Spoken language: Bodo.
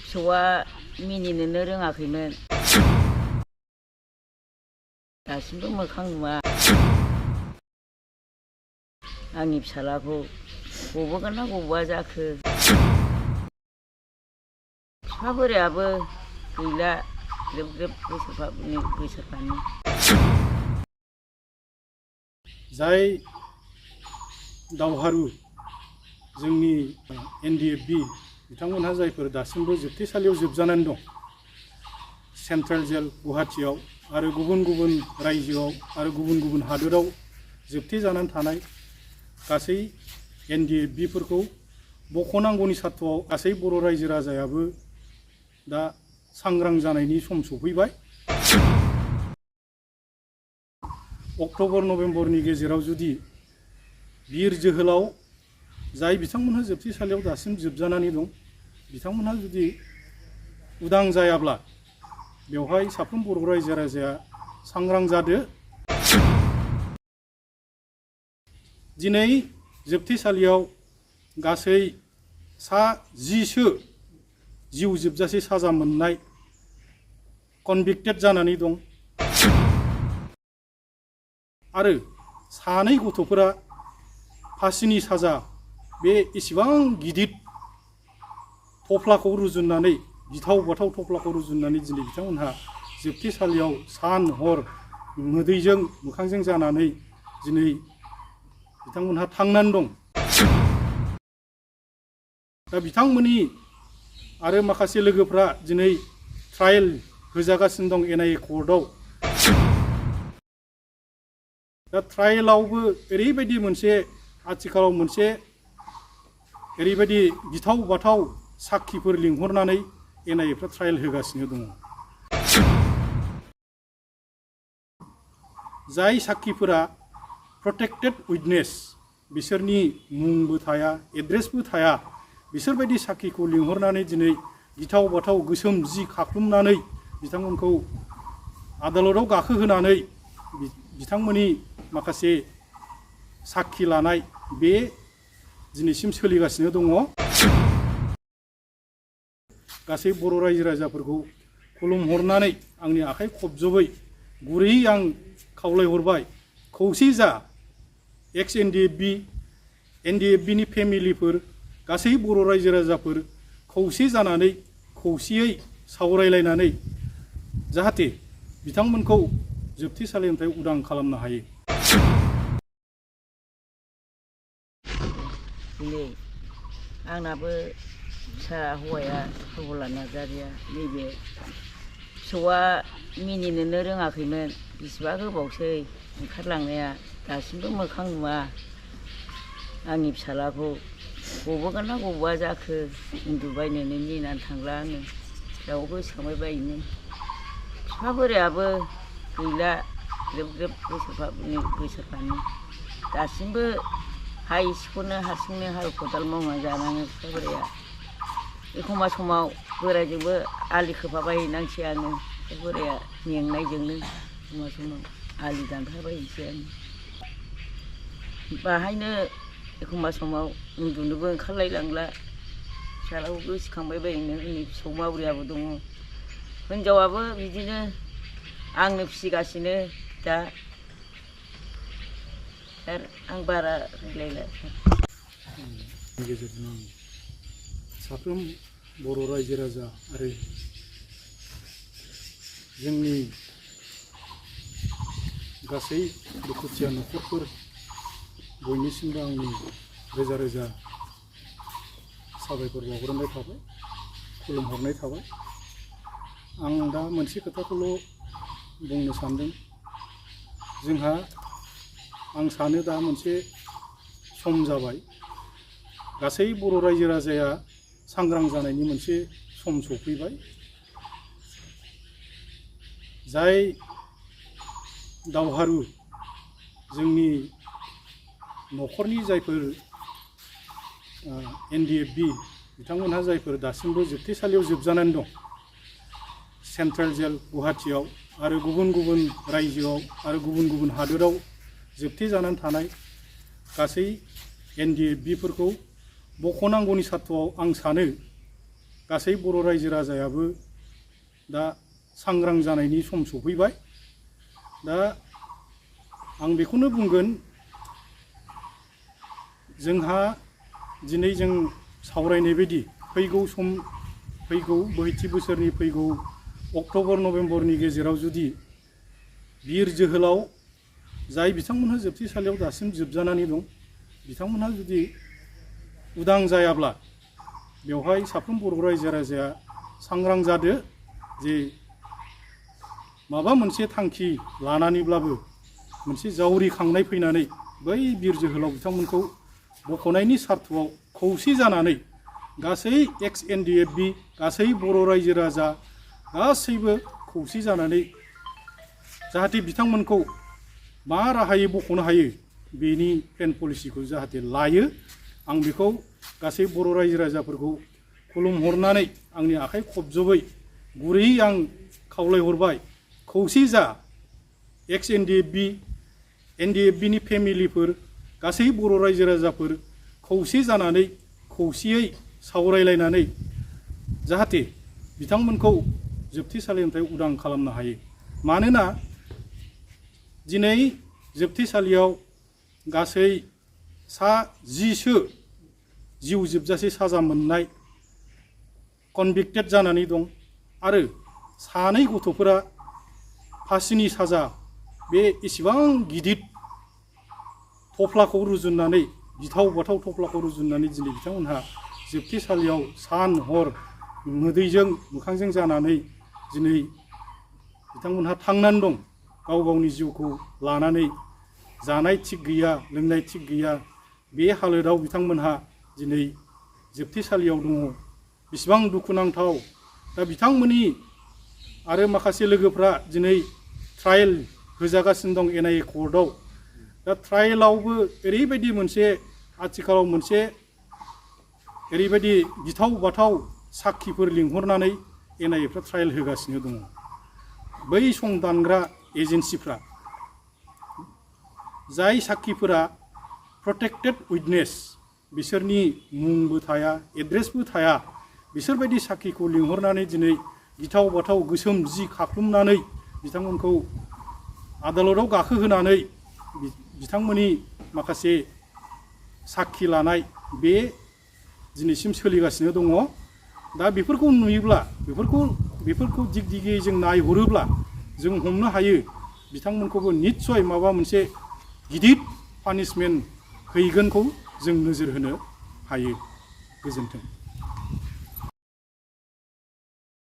फिसौआ मिनिनोनो रोङाखैमोन। दासिमबो मोखां नुवा। आंनि फिसालाखौ गबोगोन ना गबोआ जाखो। बिफा बोरायाबो गैला, ग्रोब ग्रोब बोसोरफानि। जाय दावहारु जोंनि NDFB बिथांमोनहा जायफोर दासिमबो जोबथेसालियाव जोबजानानै दं, सेन्ट्रेल जेल गुवाहाटीयाव आरो गुबुन गुबुन रायजोआव आरो गुबुन गुबुन हादोराव जोबथेजानानै थानाय गासै NDFBफोरखौ बख'नांगौनि सार्थ'आव गासै बर' रायजो राजायाबो दा सांग्रां जानायनि सम सफैबाय। अक्ट'बर नभेम्बरनि गेजेराव जुदि बिर जोहोलाव जाय बिथांमोनहा जोबथेसालियाव दासिम जोबजानानै दं, बिथांमोनहा जुदि उदां जायाब्ला बेवहाय साफ्रोम बर' रायजो राजाया सांग्रां जादो। दिनै जोबथेसालियाव गासै सा 10सो जिउ जोबजासे साजा मोननाय कनभिक्टेड जानानै दं आरो 2 गथ'फोरा फासिनि साजा बे एसेबां गिदिर थफ्लाखौ रुजुननानै गिथाव बाथाव थफ्लाखौ रुजुननानै दिनै बिथांमोनहा जोबथेसालियाव सान हर मोदैजों मोखांजों जानानै दिनै बिथांमोनहा थांनानै दं। दा बिथांमोननि आरो माखासे लोगोफ्रा दिनै ट्रायेल होजागासिनो दं NIA कर्टआव। दा ट्रायेलावबो ओरैबायदि मोनसे आथिखालाव मोनसे ओरैबायदि गिथाव बाथाव साखिफोर लिंहरनानै NIAफ्रा ट्रायेल होगासिनो दङ। जाय साखिफोरा प्रटेक्टेड उइटनेस, बिसोरनि मुंबो थाया, एड्रेसबो थाया, बिसोरबायदि साखिखौ लिंहरनानै दिनै गिथाव बाथाव गोसोम जि खाख्लुमनानै बिथांमोनखौ आदालताव गाखोहोनानै बिथांमोननि माखासे साखि लानाय बे दिनैसिम सोलिगासिनो दङ। गासै बर' रायजो राजाफोरखौ खुलुमहरनानै आंनि आखाइ खबजबै गुरैयै आं खावलायहरबाय, खौसे जा। एक्स NDFBनि फेमिलिफोर, गासै बर' रायजो राजाफोर खौसे जानानै खौसेयै सावरायलायनानै जाहाथे बिथांमोनखौ जोबथेसालिनिफ्राय उदां खालामनो हायो। दिनै आंनाबो फिसा हौवाया सुबला नार्जारिया नैबे फिसौआ मिनिनोनो रोङाखैमोन। बिसिबा गोबावसै ओंखारलांनाया, दासिमबो मोखां नुवा। आंनि फिसालाखौ गबोगोन ना गबोआ जाखो, उन्दुबायनोनो मिनिनानै थांला आङो। दाउ गोसोखांबाय बायनो। बिफा बोरायाबो गैला, ग्रोब ग्रोब बोसोरफानि। दासिमबो हा इसेखौनो हारसिंनो हाल खदाल मावनानै जानाङो बिफा बोराया। एखमबा समाव बोरायजोंबो आलि खोफाबायहैनांसै आङो। बिफा बोराया मेंनायजोंनो एखमबा समाव आलि दानफाबायनोसै आङो। बाहायनो एखमबा समाव उन्दुनोबो ओंखारलायलांला। फिसालाखौ गोसोखांबाय बायनो। उननि फिसौ मावरियाबो दङ। हिनजावाबो बिदिनो आंनो फिसिगासिनो दा। आं बारा रायलायला। गेजेरजों आं साफ्रोम बर' रायजो राजा आरो जोंनि गासै दुखुथिया न'खरफोर बयनिसिमबो आंनि रोजा रोजा साबायखर बावहरनाय थाबाय, खुलुमहरनाय थाबाय। आं दा मोनसे खोथाखौल' बुंनो सानदों। जोंहा आं सानो दा मोनसे सम जाबाय, गासै बर' रायजो राजाया सांग्रां जानायनि मोनसे सम सफैबाय। जाय दावहारु जोंनि न'खरनि जायफोर NDFB बिथांमोनहा जायफोर दासिमबो जोबथेसालियाव जोबजानानै दं, सेन्ट्रेल जेल गुवाहाटीयाव आरो गुबुन गुबुन रायजोआव आरो गुबुन गुबुन हादोराव जोबथेजानानै थानाय गासै NDFBफोरखौ बख'नांगौनि सार्थ'आव आं सानो गासै बर' रायजो राजायाबो दा सांग्रां जानायनि सम सफैबाय। दा आं बेखौनो बुंगोन, जोंहा दिनै जों सावरायनाय बायदि फैगौ बोहैथि बोसोरनि फैगौ अक्ट'बर नभेम्बरनि गेजेराव जुदि बिर जोहोलाव जाय बिथांमोनहा जोबथेसालियाव दासिम जोबजानानै दं, बिथांमोनहा जुदि उदां जायाब्ला बेवहाय साफ्रोम बर' रायजो राजाया सांग्रां जादो जे माबा मोनसे थांखि लानानैब्लाबो मोनसे जावरिखांनाय फैनानै बै बिर जोहोलाव बिथांमोनखौ बख'नायनि सार्थआव खौसे जानानै गासै एक्स NDFB गासै बर' रायजो राजा गासैबो खौसे जानानै जाहाथे बिथांमोनखौ मा राहायै बख'नो हायो बेनि प्लेन पलिसिखौ जाहाथे लायो। आं बेखौ गासै बर' रायजो राजाफोरखौ खुलुमहरनानै आंनि आखाइ खबजबै गुरैयै आं खावलायहरबाय, खौसे जा एक्स NDFBनि फेमिलिफोर गासै बर' रायजो राजाफोर खौसे जानानै खौसेयै सावरायलायनानै जाहाथे बिथांमोनखौ जोबथेसालिनिफ्राय उदां खालामनो हायो। मानोना दिनै जोबथेसालियाव गासै 10सो जिउ जोबजासे साजा मोननाय कनभिक्टेड जानानै दं आरो 2 गथ'फोरा फासिनि साजा, बे इसिबां गिदिर थफ्लाखौ रुजुननानै गिथाव बाथाव थफ्लाखौ रुजुननानै दिनै बिथांमोनहा जोबथेसालियाव सान हर मोदैजों मोखांजों जानानै दिनै बिथांमोनहा थांनानै दं। गाव गावनि जिउखौ लानानै जानाय थिग गैया, लोंनाय थिग गैया, बे हालोदाव बिथांमोनहा दिनै जोबथेसालियाव दङ। बेसेबां दुखुनांथाव। दा बिथांमोननि आरो माखासे लोगोफ्रा दिनै ट्रायल होजागासिनो दं NIA कर्टआव। दा ट्रायलावबो ओरैबायदि मोनसे आथिखालाव मोनसे ओरैबायदि गिथाव बाथाव साखिफोर लिंहरनानै NIAफ्रा ट्रायल होगासिनो दङ। बै संदानग्रा एजेन्सिफ्रा, जाय साखिफोरा प्रटेक्टेड उइटनेस, बिसोरनि मुंबो थाया, एड्रेसबो थाया, बिसोरबायदि साखिखौ लिंहरनानै दिनै गिथाव बाथाव गोसोम जि खाख्लुमनानै बिथांमोनखौ आदालताव गाखोहोनानै बिथांमोननि माखासे साखि लानाय बे दिनैसिम सोलिगासिनो दङ। दा बेफोरखौ नुयोब्ला, बेफोरखौ दिग दिगै जों नायहरोब्ला जों हमनो हायो बिथांमोनखौबो निस्सय माबा मोनसे गिदिर पानिशमेन्ट हैगोनखौ जों नोजोर होनो हायो। गोजोन्थों।